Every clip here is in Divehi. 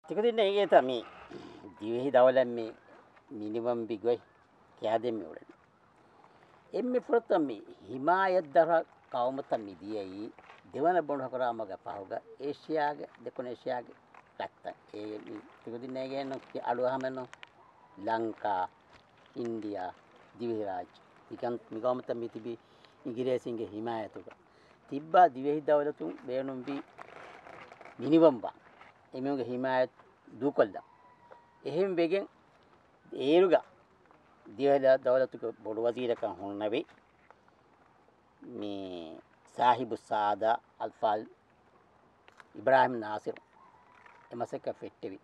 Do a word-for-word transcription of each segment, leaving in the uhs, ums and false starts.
ތިކުދިންނަށް އެނގޭތަ މި ދިވެހި ދައުލަތް މި މިނިވަންވި ގޮތް ކިޔާދޭން މި އުޅެނީ. އެންމެ ފުރަތަމަ މި ހިމާޔަތްދަރަ ޤައުމުތައް މި ދިޔައީ ދެވަނަ ބޮޑު ހަކުރާމަގެ ފަހުގަ އޭޝިޔާގެ، ދެކުނު އޭޝިޔާގެ ރަށްތައް. އޭގެ މި ތިކުދިންނަށް އެނގޭނު އަޑުއަހަމެއްނު ލަންކާ، އިންޑިޔާ، ދިވެހިރާއްޖެ. މިކަން މި ޤައުމުތައް މި ތިބީ އިނގިރޭސިންގެ ހިމާޔަތުގަ. ތިއްބާ ދިވެހި ދައުލަތުން ބޭނުންވީ މިނިވަންވާން. އެމީހުންގެ ހިމާޔަތް ދޫކޮށްލާ. އެހެން ވެގެން އޭރުގަ ދިވެހި ދަ-، ދައުލަތުގެ ބޮޑު ވަޒީރަކަށް ހުންނެވި މި ސާހިބު ސާދާ އަލްފާޟިލް އިބްރާހިމް ނާސިރު އެ މަސައްކަތް ފެއްޓެވި.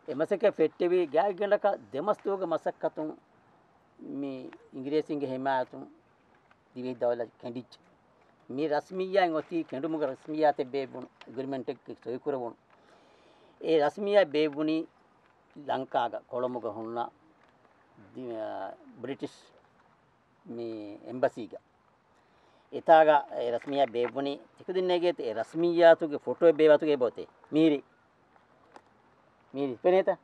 އެ މަސައްކަތް ފެއްޓެވި ގާތްގަނޑަކަށް ދެމަސް ދުވަހުގެ މަސައްކަތުން މި އިނގިރޭސިންގެ ހިމާޔަތުން ދިވެހި ދައުލަތް ކެނޑިއްޖެ. މި ރަސްމިއްޔާތް އޮތީ ކެނޑުމުގެ ރަސްމިއްޔާތެއް ބޭއްވުނު، އެގްރިމެންޓެއްގެ ސޮއިކުރެވުނު. އެ ރަސްމިއްޔާތް ބޭއްވުނީ ލަންކާގަ ކޮޅަމުގަ ހުންނަ ދި-، އާ، ބްރިޓިޝް މި އެމްބަސީގަ. އެތާގަ އެ ރަސްމިއްޔާތް ބޭއްވުނީ. ތިކުދިންނަށް އެނގޭތަ އެ ރަސްމިއްޔާތުގެ ފޮޓޯއެއް ބޭއްވާތުގެ އެބައޮތޭ. މީރި. މީރި. ފެނޭތަ؟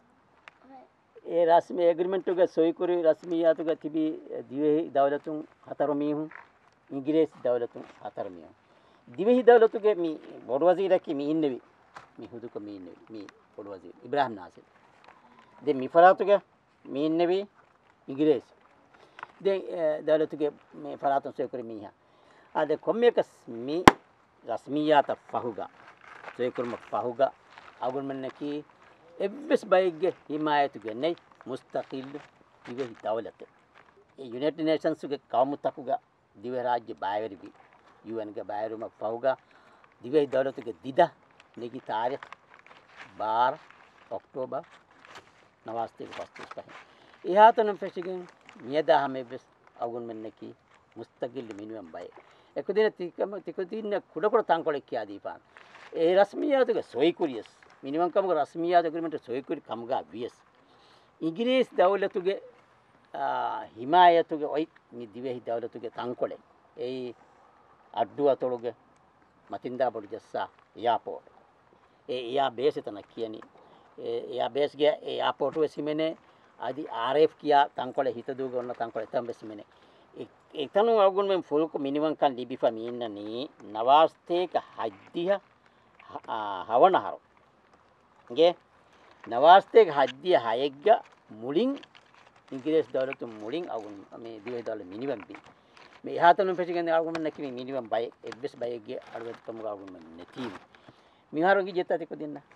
އެ ރަސްމި އެގްރިމެންޓުގެ ސޮއިކުރި ރަސްމިއްޔާތުގަ ތިބީ ދިވެހި ދައުލަތުން ހަތަރު މީހުން، އިނގިރޭސި ދައުލަތުން ހަތަރު މީހުން. ދިވެހި ދައުލަތުގެ މި ބޮޑު ވަޒީރަކީ މި އިންނެވި، މި ހުދުކޮށް މި އިންނެވި، މި ބޮޑު ވަޒީރު އިބްރާހިމް ނާސިރު. ދެން މި ފަރާތުގަ މި އިންނެވީ އިނގިރޭސި. ދެން، އެ، ދައުލަތުގެ މި ފަރާތުން ސޮއިކުރި މީހާ. އާ، ދެން ކޮންމެއަކަސް މި ރަސްމިއްޔާތަށް ފަހުގަ، ސޮއިކުރުމަށް ފަހުގަ، އަޅުގަނޑުމެންނަކީ އެއްވެސް ބައެއްގެ ހިމާޔަތުގަ ނެތް މުސްތަޤިއްލު ދިވެހި ދައުލަތެއް. އެ ޔުނައިޓެޑް ނޭޝަންސްގެ ޤައުމުތަކުގަ ދިވެހިރާއްޖެ ބައިވެރިވި، ޔޫއެންގެ ބައިވެރިވުމަށް ފަހުގަ، ދިވެހި ދައުލަތުގެ ދިދަ ނެގި ތާރީޚު ބާރަ އޮކްޓޯބަރ ނަވާރަ ސަތޭކަ ފަސް ދުވަސް ފަހެއް. އެހާތަނުން ފެށިގެން މިއަދާ ހަމަޔަށްވެސް އަޅުގަނޑުމެންނަކީ މުސްތަޤިއްލު މިނިވަން ބައެއް. އެކުދިން ތިކަމަ-، ތިކުދިންނަށް ކުޑަކުޑަ ތަންކޮޅެއް ކިޔާދީފާނެ. އެ ރަސްމިއްޔާތުގެ ސޮއިކުރިޔަސް، މިނިވަންކަމުގެ ރަސްމިއްޔާތު އެގްރިމެންޓު ސޮއިކުރި ކަމުގަ ވިޔަސް، އިނގިރޭސި ދައުލަތުގެ، އާ، ހިމާޔަތުގެ އޮތް މި ދިވެހި ދައުލަތުގެ ތަންކޮޅެއް. އެއީ އައްޑޫ އަތޮޅުގެ މަތިންދާބޮޑު ޖައްސާ އެއާޕޯޓް. އެ އެއާ ބޭސް އެތަނަށް ކިޔަނީ. އެ އެއާ ބޭސްގެ އެ އެއާޕޯޓު ވެސް ހިމެނޭ، އަދި އާރްއެފް ކިޔާ ތަންކޮޅެއް ހިތަދޫގަ އޮންނަ ތަންކޮޅެއް އެތަން ވެސް ހިމެނޭ. އެ-، އެތަނުން އަޅުގަނޑުމެން ފުލުކޮށް މިނިވަންކަން ލިބިފަ މިއިންނަނީ ނަވާރަ ސަތޭކަ ހަތްދިހަ ހަ-، އާ، ހަވަނަ އަހަރު. އިނގޭ؟ ނަވާރަ ސަތޭކަ ހަތްދިހަ ހައެއްގަ މުޅިން އިނގިރޭސި ދައުލަތުން މުޅިން އަޅުގަނޑު މި ދިވެހި ދައުލަތު މިނިވަންވީ. މި އެހާތަނުން ފެށިގެން އަޅުގަނޑުމެންނަކީ މި މިނިވަން ބައެއް، އެއްވެސް ބައެއްގެ އަޅުވެތިކަމުގަ އަޅުގަނޑުމެން ނެތީމު. މިހާރު އިނގިއްޖެތަ ތިކުދިންނަށް؟